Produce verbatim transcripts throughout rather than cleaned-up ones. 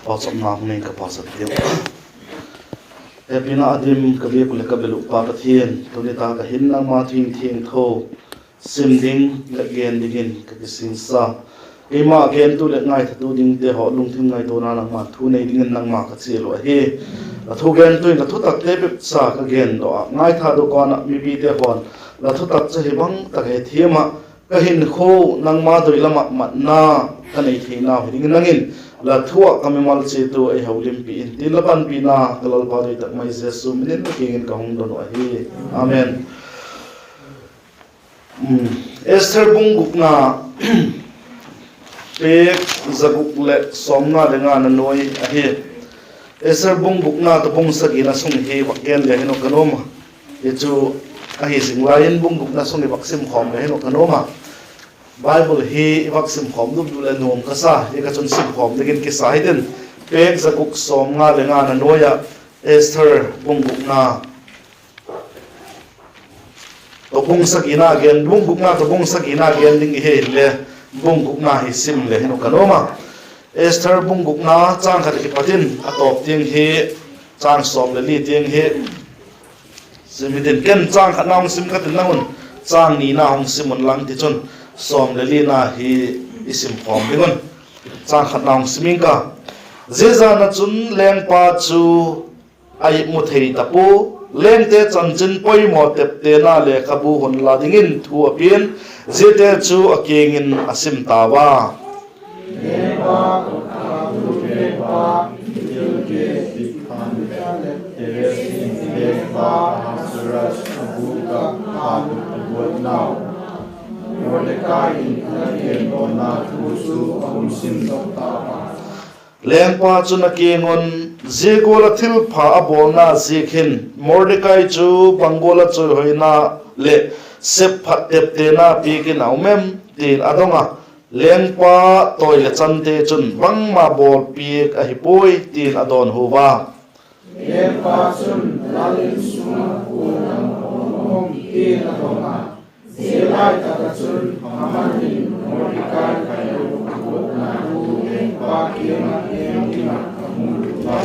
Pauchapna hung nei ka, pauchap diu. Hepina a dim ka biak uh leh ka bel uh Pa Pathian, tuni tak ah hin nangma thu thiangtho sim ding leh gen dingin ka kisinsa. Keima gentu leh ngaithatu dingte haw lungthim ngaituana nangma thu nei dingin nangma ka chial uh ahi. La thugentu in la thutakte bep cha ka gen daw ah, ngaithadok kawm ah mipite haw'n la thutak chu hi bang tak hethiam ah, ka hinkhua nangma doi lam ah matna ka nei theinau hi dingin nang in la thu ah ka mimal chiat u ei holimpi in tin, la panpina ka Lalpa doi tak mai Jesu min in la kiang in ka hung don uh ahi. Amen. Esther bung gukna, pêk za guk leh sawmnga leh ngana nuai ahi. Esther bung gukna tawh bung sagina sung hi vak gen le hin uh ka nuam a. Hi chu ahi zing lai in bung gukna sung i vak simkhawm le hin uh ka nuam a. Bible hi i vak simkhawm dupdup leh nuam ka sa, hi ka chun simkhawm dingin kisa hitin, pêk za guk sawmnga leh ngana nuai ah, Esther bung gukna tawh bung sagina gen, bung gukna tawh bung sagina gen ding i hi le, bung gukna hi sim le hin uh ka nuam a. Esther bung gukna châng khat ah kipat in a tawp tiang hi, châng sawm leh li tiang hi sim hitin, ken châng khatna hung sim ka tin, nang un châng nina hung sim unlang, tichun sawm leh lina hi i simkhawm ding un. Châng khatna hung sim ing ka. Zia jan ah chun lengpa chu a i mu thei ta pua, lengte chanchin poimaw teptena lekhabu hun la dingin thu a pia'n, ziate chu a kiang in a sim tau a. Lengpa chun a kiang un, zia gual ah thilpha a bawlna ziak hin Mordekai chu bang gual ah chawihoina leh sepphat teptena piak in a um em? ti'n a dong a. Lengpa tawi leh chante chun, bangma bawl piak ahi puai, ti'n a dawnhu a. Lengpa chun, lal in sung ah kua'n a bawl um? ti'n a dong a. Zia lai tak ah chun Haman in Mordekai kailu a guatna thu lengpa kiang ah gen ding ah a hung lut a.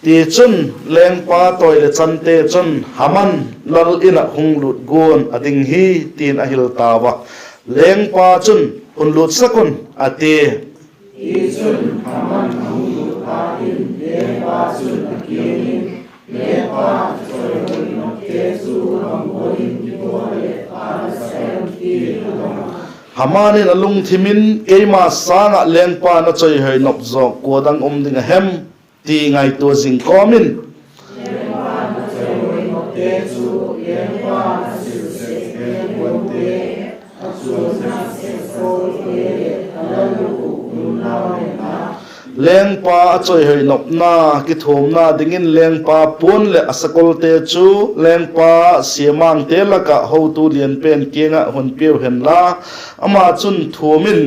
Tichun, lengpa tawi leh chante chun, Haman lal in ah hung lut guan a ding hi, ti'n a hil tau a. Lengpa chun, hun lutsak un, a ti. Tichun, Haman a hung lut phat in lengpa chun a kiang in, lengpa'n a chawihoi nopte chu bang gual in kibawl leh pha la sa em? ti'n a dong a. Haman in a lungthim in, keima sâng ah lengpa'n a chawihoi nop zawk kua dang um ding a hem? ti ngaitua zing kawm in, lengpa a chawihoi nopna kithuamna dingin lengpa puan leh a sakolte chu lengpa siamangte lak ah hotu lian pen kiang ah hun piau hen la, ama chun thuam in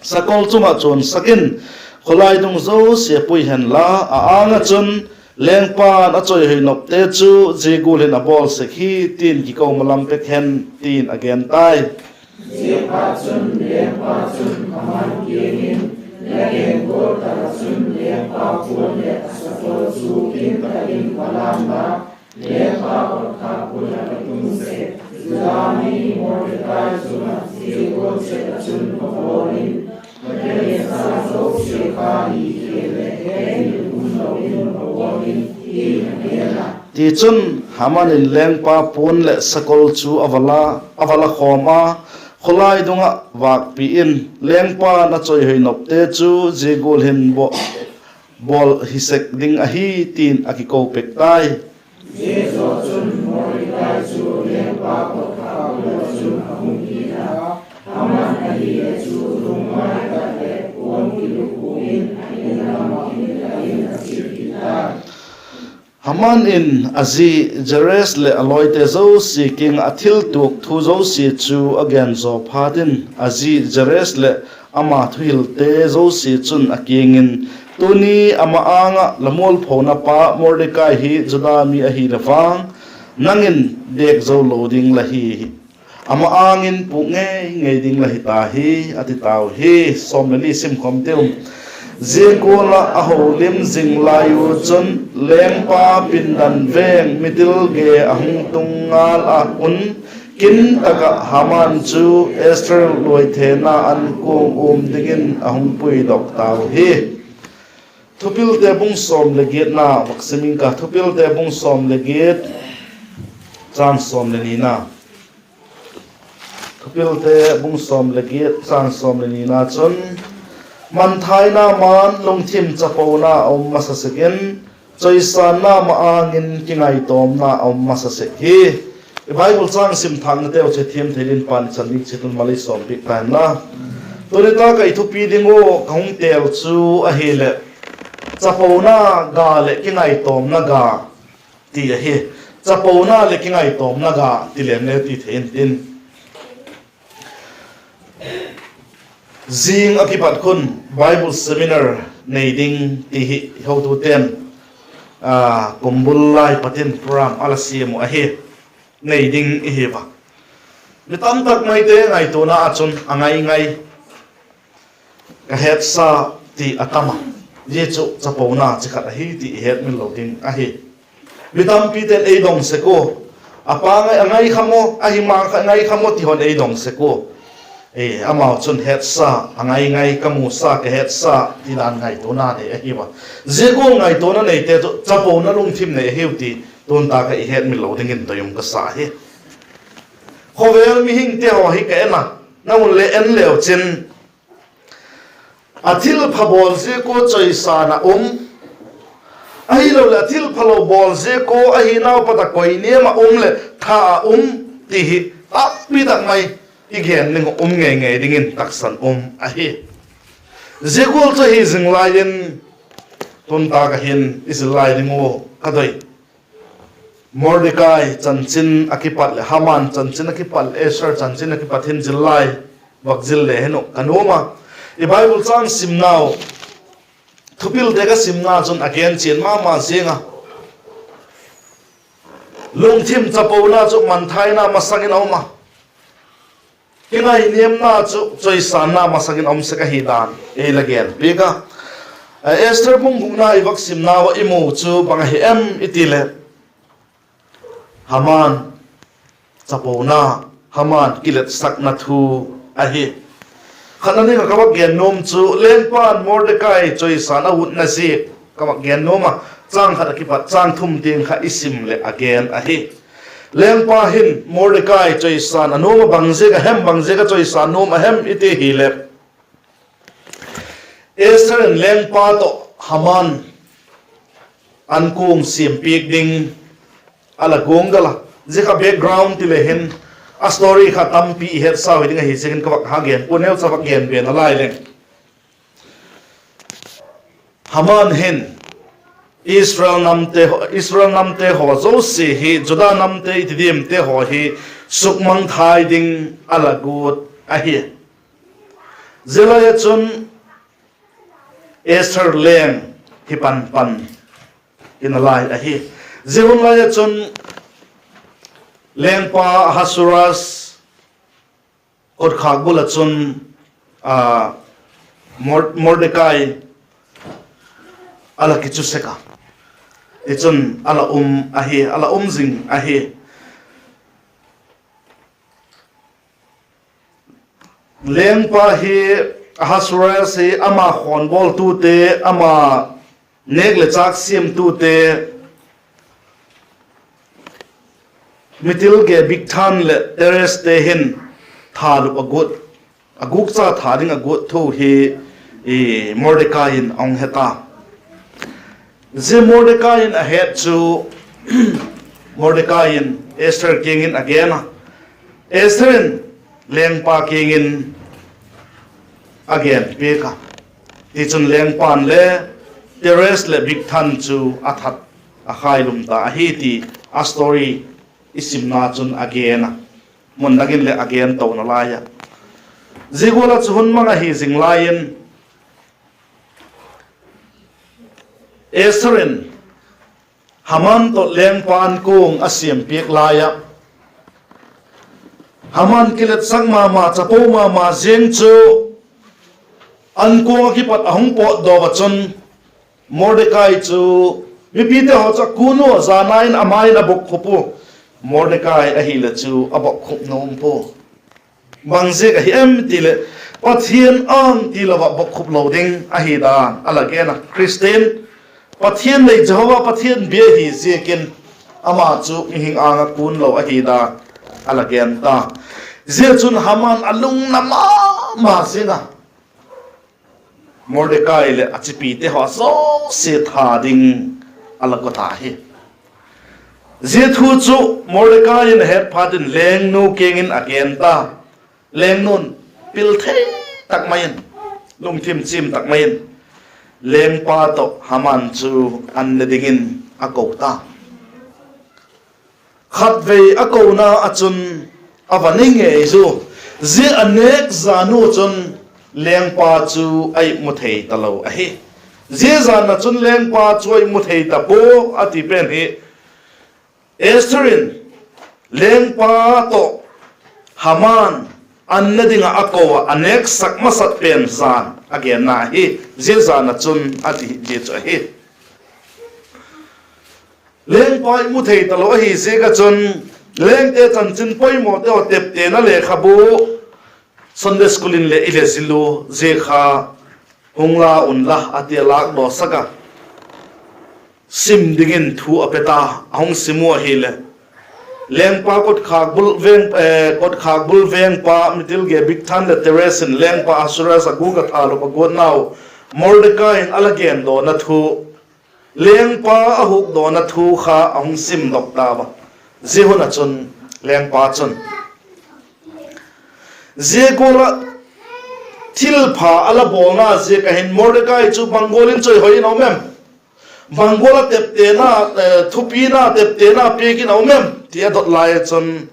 sakol chung ah chuansak in, khawlai dung zosia pui hen la, a âng ah chun, Lengpa'n a chawihoi nopte chu zia gual hin a bawl sek hi, ti'n kiko malam pek hen, ti'n a gen tai. Ziaphatchun, lengpa chun Haman kiang in, La gen gual tak ah chun lengpa puan leh a sakol chu kin tak in va lân la, lengpa kotkhak puan ah va tung sek. Juda mi Mordekai chung ah zia gual chet ah chun va bawl in, va gensa zosia kha hi khel leh hengin um lo in va bawl in, ti'n a gen a. Tichun, Haman in lengpa puan leh sakol chu a va la, a va la khawm a, khawlai dung ah vâkpi in, Lengpa'n a chawihoi nopte chu zia gual hin bawl hi sek ding ahi, ti'n a kiko pek tai. Zia zaw chun Mordekai chu lengpa kotkhak puan ah chun a hung kit a, Haman ahileh chu lungmai tak leh puan kilukhum in a in lam ah In a chial kit tai. Haman in a zi Zeres leh a lawite zosia kiang ah a thil tuak thu zosia chu a gen zaw phat in, a zi Zeres leh ama thuhilte zosia chun a kiang in, Tuni a ma-âng ah la mualphona pa Mordekai hi Juda mi ahile vang, nang in dêk zo lo ding la hi hi. ama âng in pûk ngei ngei ding la hi ta hi, a ti tau hi. Sawm le li sim khawm tiu. Zia gual ah a holim zing lai u chun, lengpa pindan veng mitil ge a hung tung ngal ah un, kin tak ah Haman chu Esther luaithena an kuang um dingin a hung puidok tau hi. Thupilte bung sawm le giatna vak sim ing ka, Thupilte bung sawm le giat, châng sawm le nina. Thupilte bung sawm le giat, châng sawm le nina chun, manthaina ma'n lungthim chapona a um masa sek in, chawisânna ma-âng in kingaitawmna a um masa sek hi. I Bible châng sim thâknateu chu thiam thei dingin Pa'n i chan ding chiat un mal ei sawmpiak ta inla. Tuni tak ah i thupi ding ua ka hung têl chu ahileh, chapona ga leh kingaitawmna ga ti ahi. Chapona leh kingaitawmna ga ti lem le ti thei intin, zing ah kipat khun Bible seminar nei ding ti hi hotute'n, a, kumbul lai patin program a la siam uh ahi. Nei ding i hi a. Mi tamtak maite ngaituana ah chun a ngai ngai, ka hetsa ti a tam a. Zia chu chapona chi khat ahi ti i hetmil lo ding ahi. Mi tampite'n ei dong sek ua, a pa ngai, a ngai kha maw, a hi ma kha, ngai kha maw ti hon ei dong sek ua. Amau chun hetsa, a ngai ngai, ka musa, ka hetsa ti dan ngaituana nei ahi a. Zia gual ngaituana neite chu chapona lungthim nei ahiu ti tun tak ah i hetmil lo dingin doi um ka sa hi. Khawvel mihingte haw hi ka en a, nang un le en leu chin, a thilpha bawl ziak ua chawisân a um, ahiloleh a thilphalo bawl ziak ua ahi nau pat a koiniam ah um leh tha ah um ti hi tampi tak mai i gen ding uh um ngei ngei dingin taksan um ahi. Zia gual chu hi zing lai in, tun tak ah hin i zil lai ding ua ka doi. Mordekai chanchin ah kipat leh Haman chanchin ah kipat leh Esther chanchin ah kipat hin zil lai, vak zil le hin uh ka nuam a. I Bible châng simnau, Thupilte ka simna chun a gen chian ma ma ziang a. Lungthim chapona chu manthaina masang in a um a, kingainiamna chu chawisânna masang in a um sek ahi dan ei la gen piak a. Esther bung gukna i vak simnau ah i mu chu bang ahi em i ti leh, Haman chapona, Haman kiletsakna thu ahi. Khatna ding ah ka vak gen nuam chu lengpa'n Mordekai chawisân a utna ziak ka vak gen nuam a, châng khat ah kipat châng thum tiang kha i sim leh a gen ahi. Lengpa hin Mordekai chawisân a nuam a, bang ziak a hem, bang ziak a chawisân nuam a hem i ti hileh, Esther in lengpa tawh Haman an kuang siampiak ding a la guanggal a. Zia kha background ti le hin, a story kha tampi i hetsau hi ding ahi ziakin ka vak ha gen pua, neucha vak gen be nalai leng. Haman hin Israel namte haw zosia hi, Juda namte i ti diamte haw hi sukmangthai ding a la guat ahi. Zia lai ah chun Esther leng hi pan pan in a lai ahi. Zia hun lai ah chun lengpa Ahasuerus kotkhâk bul ah chun Mordekai a la kichu sek a, tichun a la um ahi, a la um zing ahi. Lengpa hi, Ahasuerus hi ama khawnbawltute, ama nêk leh châk siamtute, mitilge Bigthan leh Tereste hin thalup a gûk, a gûkcha tha ding a guat thu hi Mordekai in a hung he ta. Zia Mordekai in a het chu, Mordekai in Esther kiang in a gen a, Esther in lengpa kiang in a gen piak a. Tichun lengpa'n le Teres leh Bigthan chu a that, a khailum ta ahi ti a story i simna chun a gen a, mun dang in leh a gen to nalai a. Zia gual ah chu hun mang ahi zing lai in, Esther in Haman tawh lengpa an kuang a siampiak lai ah, Haman kiletsak ma ma, chapo ma ma ziang chu, ankuang ah kipat a hung pawtdaw ah chun, Mordekai chu mipite haw chu a kun ua, zana in a ma in a bokkhup ua, Mordekai ahileh chu a bokkhup nuam pua. Bangziak ahi em tileh, Pathian âng tilo ah bokkhup lo ding ahi dan a la gen a. Khristian, Pathian lei Jehova Pathian bia hi ziakin, ama chu mihing âng ah kun lo ahi dan a la gen ta. Zia chun Haman a lungna ma ma ziang a, Mordekai leh a chipite haw zosia that ding a la ko ta hi. Zia thu chu Mordekai in a het phat in lengnu kiang in a gen ta. Lengnu'n pil thei tak mai in, lungthim chim tak mai in, lengpa tawh Haman chu an ne dingin a ko ta. Khatvei a kona ah chun a va ne ngei zu, zia a nêk zan u chun lengpa chu a imu thei talo ahi. Zia zan ah chun lengpa chu a imu thei ta pua a ti pen hi Esther in lengpa tawh Haman an ne ding ah a ko ah a nêksak masat pen zan a genna ahi. Zia zan ah chun a ti hi zia chu ahi. Lengpa imu thei talo ahi ziak ah chun, lengte chanchin poimawte haw teptena lekhabu, Sunday school in leh i le zil u, zia kha hung la unla a ti a lâkdawsak a, sim dingin thu a pe ta. A hung sim u ahileh, lengpa kotkhâk bul veng, eh, kotkhâk bul vengpa Mitilge, Bigthan leh Teres in lengpa Ahasuerus a gûk a thalup a guatnau Mordekai in a la gendawna thu, lengpa a hukdawna thu kha a hung simdok tau a. Zia hun ah chun lengpa chun zia gual ah thilpha a la bawlna ziak ah hin Mordekai chu bang gual in chawihoi in a um em? Bang gual ah teptena, eh, thupina, teptena piak in a um em? ti a dot lai ah chun,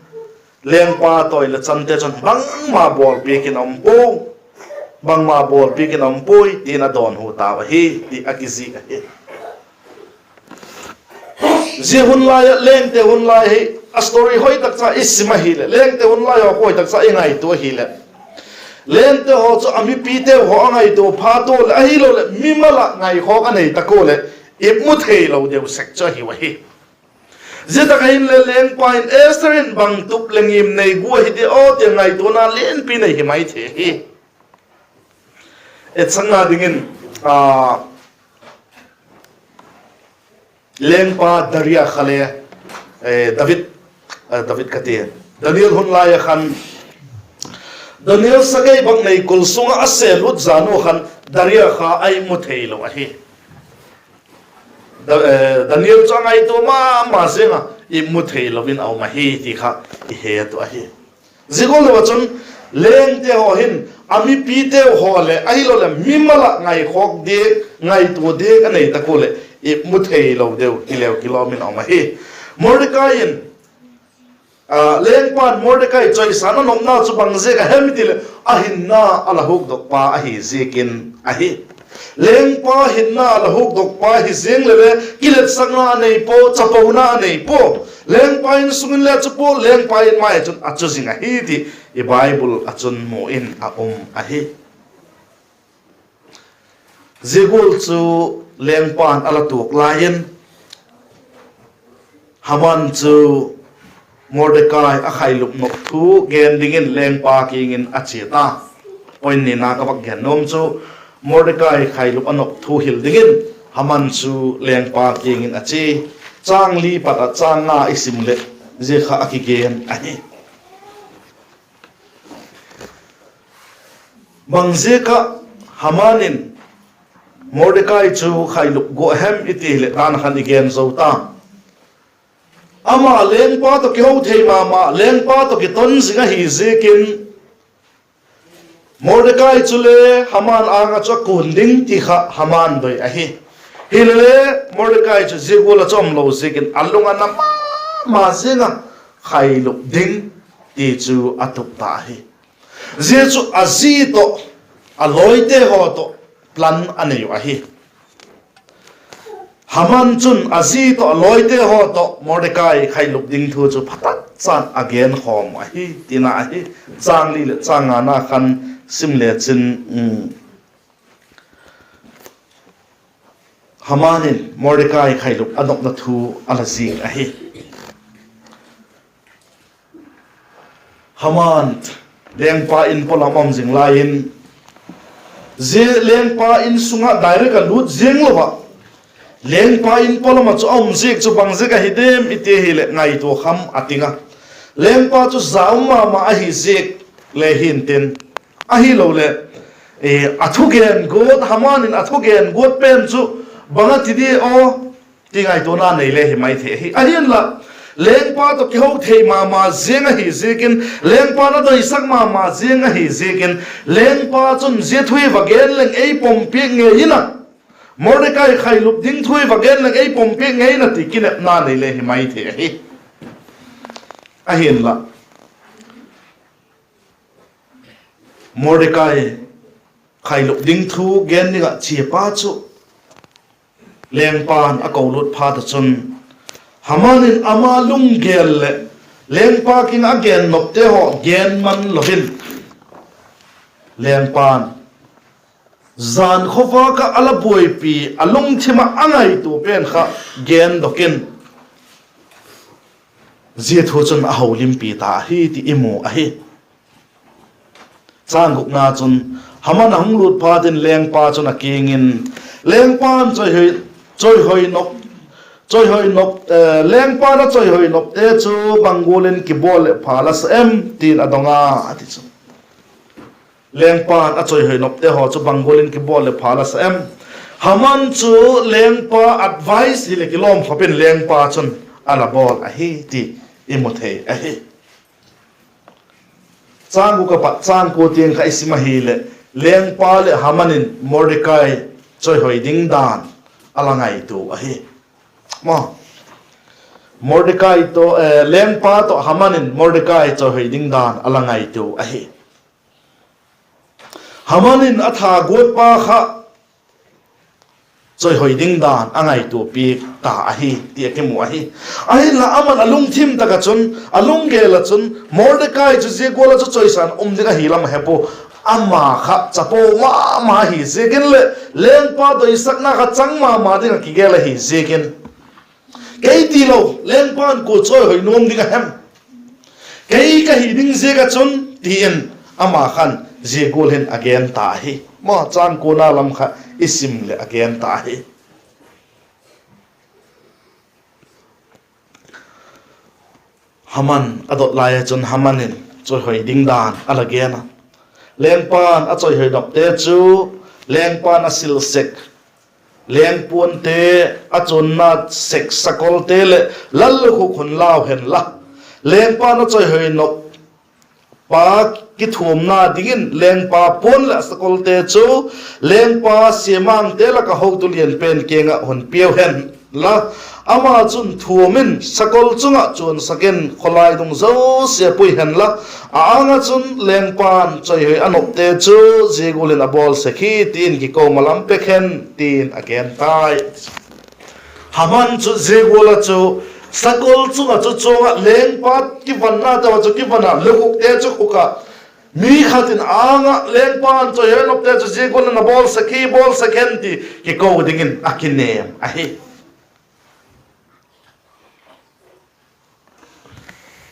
lengpa tawh leh chante chun bangma bawlpiak in a um pua, bangma bawlpiak in a um puai, ti'n a dawnhu tau ahi, ti a kizik ahi. Zia hun lai ah, lengte hun lai hi, a story hoi tak cha i sim ahileh, lengte hun lai haw hoi tak cha i ngaitua ahileh, lengte haw chu a mipiteu haw a ngaitua phat ua leh, ahiloleh mimal ah ngaikhawk a nei tak ua leh, imu theilo deu sek chu ahiu ahi. Zia tak ah hinle lengpa in Esther in bang tup leh ngim nei gua hi ti aw ti a ngaituana lianpi nei hi mai thei hi. Etsakna dingin, a, lengpa Daria kha le, eh, David, eh, David ka ti, Daniel hun lai ah khan, Daniel sagei bang nei kul sung ah a sêl ut zan u khan Daria kha a imu theilo ahi. Da-, eh, Daniel chu a ngaitua ma ma ziang a, imu theilo in a um ahi ti kha i het u ahi. Zia gual lo ah chun, lengte haw hin a mipiteu haw leh, ahiloleh mimal ah ngaikhawk diak, ngaitua diak a nei tak ua leh, imu theilo deu, kileu kilawm in a um ahi. Mordekai in, a, lengpa'n Mordekai chawisan a nopna chu bang ziak a hem i ti leh, a hinna a la hukdokpa ahi ziakin ahi. Lengpa hinna a la hukdokpa hi ziang leh le, kiletsakna a nei pua, chapona a nei pua. Lengpa in sung in le chu pua, lengpa in mai chun a chu zing ahi ti i Bible ah chun mu in a um ahi. Zia gual chu lengpa'n a la tuak lai in, Haman chu Mordekai a khailup nop thu gen dingin lengpa kiang in a chia ta. Point nina ka vak gen nuam chu, Mordekai khailup a nop thu hil dingin Haman chu lengpa kiang in a chia. Châng li pat ah châng nga i sim leh, zia kha a kigen ahi. Bang ziak ah Haman in Mordekai chu khailup gua hem i ti leh, dan khan i gen zo ta. Ama lengpa tawh kiho thei ma ma, lengpa tawh kiton zing ahi ziakin, Mordekai chule Haman âng ah chu a kun ding ti kha Haman doi ahi. Hilele, Mordekai chu zia gual ah chu um lo ziakin a lung a na ma ma ziang a, khailup ding ti chu a tup ta ahi. Zia chu a zi tawh, a lawite haw tawh plan a nei uh ahi. Haman chun a zi tawh, a lawite haw tawh Mordekai khailup ding thu chu pha tak chan a genkhawm ahi tina ahi. Chang li leh chang ngana khan sim le chin, Haman in Mordekai khailup a nopna thu a la zik ahi. Haman lengpa in pawlam a um zing lai in, zia lengpa in sung ah direct a lût ziang lo ah, lengpa in pawlam ah chu a um ziak chu bang ziak ahi diam i ti hileh ngaitua kham a ting a. Lengpa chu za um ma ma ahi ziak le hintin, ahiloleh a thugen guat, Haman in a thugen guat pen chu bang a ti di aw ti ngaituana nei le hi mai thei ahi. Ahinla, lengpa tawh kiho thei ma ma ziang ahi ziakin, lengpa'n a doisak ma ma ziang ahi ziakin, lengpa chun zia thu i va gen leng ei pom piak ngei in a, Mordekai khailup ding thu i va gen leng ei pom piak ngei in a ti kinepna nei le hi mai thei ahi. Ahinla, Mordekai khailup ding thu gen ding ah chiapa chu lengpa'n a kolut phat ah chun, Haman in ama lunggel leh lengpa kiang a gen nopte haw gen man lo in, lengpa'n jan khawvâk ah a la buaipi a lungthim ah a ngaitua pen kha gendok in, zia thu chun a holimpi ta ahi ti i mu ahi. Chang gukna chun, Haman a hung lût phat in lengpa chun a kiang in, lengpa'n chawihoi nop, lengpa'n a chawihoi nopte chu bang gual in kibawl leh pha la sa em? ti'n a dong a, a ti chu. Lengpa'n a chawihoi nopte haw chu bang gual in kibawl leh pha la sa em? Haman chu lengpa advice hileh kilawm khop in lengpa chun a la bawl ahi ti i mu thei ahi. Chang guk apat chang kua tiang kha i sim ahileh, lengpa leh Haman in Mordekai chawihoi ding dan a la ngaitua ahi. Mordekai tawh, lengpa tawh Haman in Mordekai chawihoi ding dan a la ngaitua ahi. Haman in a tha guatpa kha chawihoi ding dan a ngaitua piak ta ahi ti a kimu ahi. Ahinla, aman a lungthim tak ah chun, a lunggel ah chun Mordekai chu zia gual ah chu chawisan um ding ahi lam a he pua. Ama kha chapo ma ma hi ziakin leh lengpa doisakna kha chang ma ma ding ah kigel ahi ziakin, kei tilo lengpa'n kua chawihoi nuam ding a hem? Kei ka hi ding ziak ah chun, ti in ama khan zia gual hin a gen ta ahi. Maw, chang kuana lam kha i sim leh a gen ta ahi. Haman a dot lai ah chun Haman in chawihoi ding dan a la gen a. Lengpa'n a chawihoi nopte chu lengpa'n a sil sek lengpuante, a chuanna sek sakolte leh lallukhuk hun lau hen la, lengpa'n a chawihoi nop pa kithuamna dingin lengpa puan leh a sakolte chu lengpa siamangte lak ah hotu lian pen kiang ah hun piau hen la, ama chun thuam in sakol chung ah chuansak in khawlai dung zosia pui hen la, a âng ah chun lengpa'n chawihoi a nopte chu zia gual in a bawl sek hi ti in kiko ma lam pek hen, ti in a gen tai. Haman chu zia gual ah chu sakol chung ah chu chuang ah lengpa kivannate haw chu kivan ah, lukhukte chu khuk ah, mi khat in âng ah lengpa'n chawihoi nopte chu zia gual in a bawl sek hi, bawl sek hen ti kiko dingin a kinêm ahi.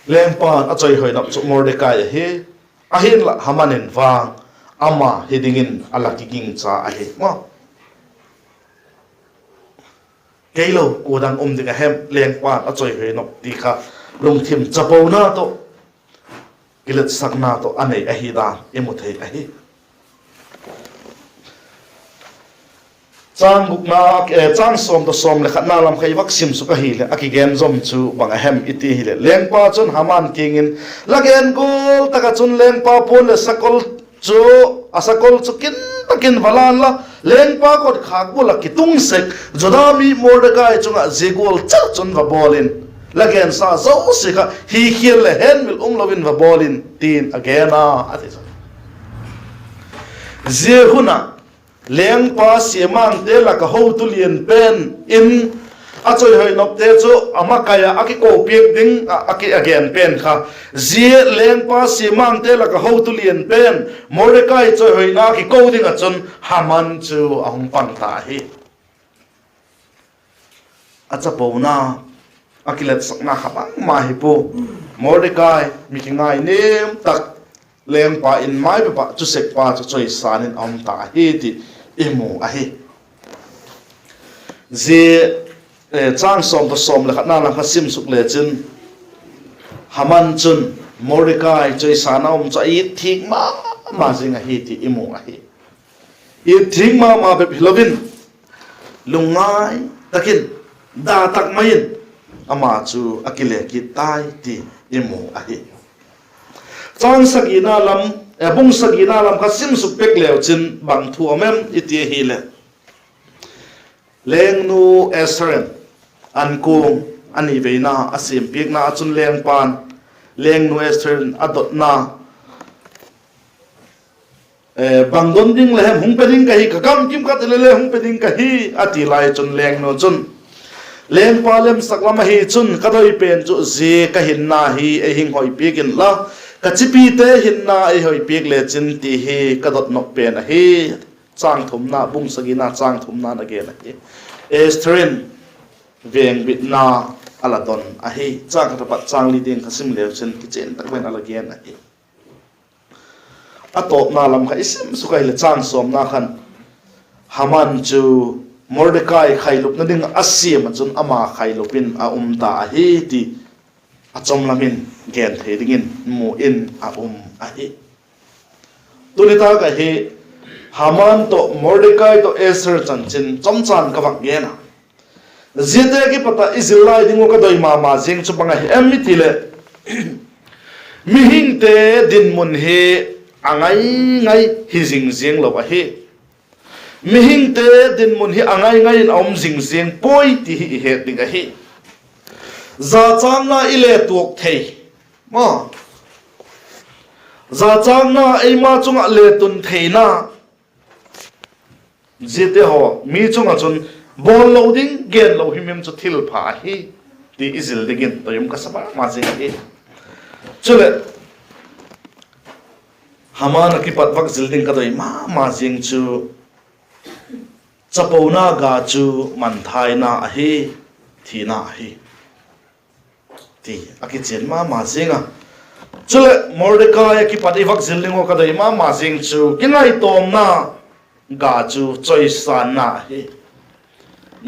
Lengpa'n a chawihoi nop chu Mordekai ahi. Ahinla Haman in vang ama hi dingin a la kigingcha ahi. Keilo kua dang um ding a hem, lengpa'n a chawihoi nop ti kha lungthim chapona tawh, kiletsakna tawh a nei ahi dan i mu thei ahi. Châng gukna, châng sawm tawh sawm leh khatna lam kha i vak sim suk ahileh a kigen zom chu bang a hem i ti hileh, lengpa chun Haman kiang in, la gen gual tak ah chun lengpa puan leh sakol chu, a sakol chu kin tak in va lan la, lengpa kotkhâk bul ah kitung sek Juda mi Mordekai chung ah zia gual chau chun va bawl in, la gensa zosia kha hikhial leh henmil um lo in va bawl in, ti'n a gen a, a ti chu. Zia hun ah lengpa siamangte lak ah hotu lian pen in A chawihoi nopte chu a makai ah a kiko piak ding ah a ki a gen pen kha, zia lengpa siamangte lak ah hotu lian pen Mordekai chawihoina kiko ding ah chun Haman chu a hung pang ta ahi. A chapona, a kiletsakna kha bangma hi pua. Mordekai mi kingainiam tak, lengpa in mai bep ah chu sekpa chu chawisan in a um ta ahi ti i mu ahi. Zia châng sawm tawh sawm leh khatna lam kha sim suk lechin, Haman chun Mordekai chawisan a um chu a it thik ma ma zing ahi ti i mu ahi. It thik ma ma bep hilo in, lungngai tak in, da tak mai in ama chu a kile kit tai ti i mu ahi. Châng sagina lam, bung sagina lam kha sim suk pek leu chin bang thu um em i ti ahileh, lengnu Esther in ankuang a ni veina a siampiakna ah chun lengpa'n, lengnu Esther in a dotna, bang don ding le hem hung pe ding ka hi, ka kam kim ka ti le le hung pe ding ka hi, a ti lai chun lengnu chun, lengpa lemsak lam ahi chun ka doi pen chu zia ka hinna hi ei hing hoi piak inla, ka chipite hinna ei hoi piak lechin ti hi ka dot nop pen ahi. Châng thumna, bung sagina châng thumna in a gen ahi. Esther in vengbitna a la don ahi. Châng khat apat châng li tiang kha sim leu chin kichian tak mai in a la gen ahi. A tawpna lam kha i sim suk ahileh châng sawmna khan, Haman chu Mordekai khailupna ding ah a siam ah chun ama khailup in a um ta ahi ti a chom lam in gen thei dingin mu in a um ahi. Tuni tâk ahi, Haman tawh Mordekai tawh Esther chanchin chomchan ka vak gen a. Ziate kipat ah i zil lai ding ua ka doi ma ma ziang chu bang ahi em i ti leh, mihingte dinmun hi a ngai ngai hi zing ziang lo ahi. Mihingte dinmun hi a ngai ngai in a um zing ziang puai ti hi i het ding ahi. Zachâkna i le tuak thei, ma, zachâkna eima chung ah le tun theina, ziate haw mi chung ah chun bawl lo ding, gen lo himhim chu thilpha ahi ti i zil dingin doi um ka sa ma ma ziang ahi. Chuleh, Haman ah kipat vak zil ding ka doi ma ma ziang chu, chapona ga chu manthaina ahi, thina ahi ti a kichian ma ma ziang a. Chuleh, Mordekai ah kipat i vak zil ding ua ka doi ma ma ziang chu kingaitawmna ga chu chawisânna ahi.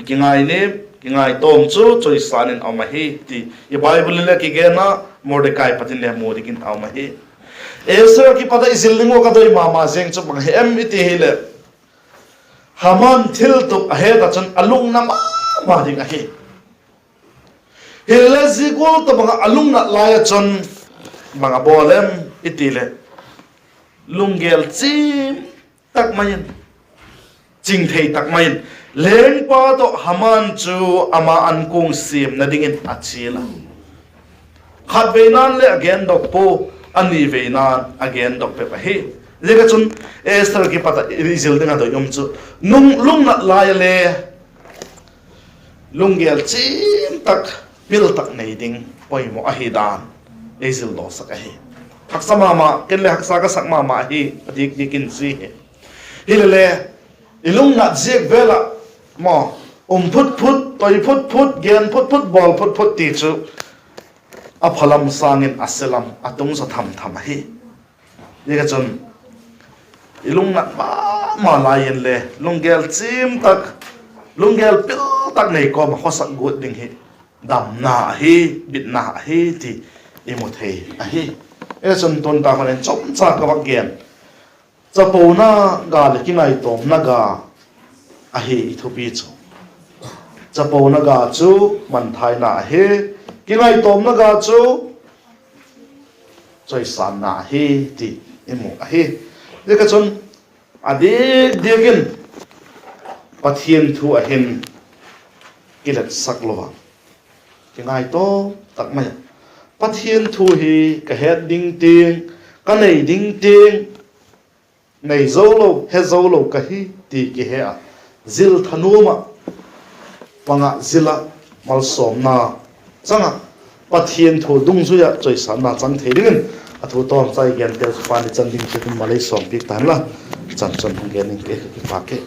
Kingai ni, kingaitawm chu chawisân in a um ahi ti i Bible in le kigen a, Mordekai pat in le mu dingin a um ahi. Esther ah kipat ah i zil ding ua ka doi ma ma ziang chu bang hi em i ti hileh, Haman thiltup a het ah chun a lungna ma ma ding ahi. Hilele zia gual tawhbang ah a lungnat lai ah chun bang a bawl em i ti leh, lunggel chim tak mai in, chingthei tak mai in, lengpa tawh Haman chu ama ankuang siamna dingin a chial a. Khatveina'n le a gendok pua, a niveina'n a gendok bep ahi. Ziak ah chun Esther kipat ah i zil ding a doi um chu, nung lungnat lai a le lunggel chim tak, pil tak nei ding poimaw ahi dan ei zildawsak ahi. Haksa ma ma, ken le haksa ka sak ma ma hi, a dik dik in zi hi. Hilele, i lungnat ziak vel ah maw, um phut phut, toi phut phut, gen phut phut, bawl phut phut ti chu a phalam sâng in a selam a tung zaw tham tham ahi. Ziak ah chun i lungnat ma ma lai in le lunggel chim tak, lunggel pil tak nei kawm ah khawsak guat ding hi damna ahi, bitna ahi ti i mu thei ahi. Ziak ah chun tun tak hun in chomcha ka vak gen, chapona ga leh kingaitawmna ga ahi i thupi chu. Chapona ga chu manthaina ahi, kingaitawmna ga chu chawisânna ahi ti i mu ahi. Ziak ah chun a dik diak in Pathian thu ah hin kiletsak lo a, kingaitawm tak mai a, Pathian thu hi ka het ding tiang, ka nei ding tiang, nei zo lo, he zo lo ka hi ti kihe a, zil thanuam ah, pang ah zil ah, malsawmna chang ah, Pathian thu dungzui ah chawisâtna chang thei dingin, a thu tawmchai genteu chu pani chan ding chiat in malei sawmpiak ta hen la, chan chun hung gen ing ke, ka kipâk e.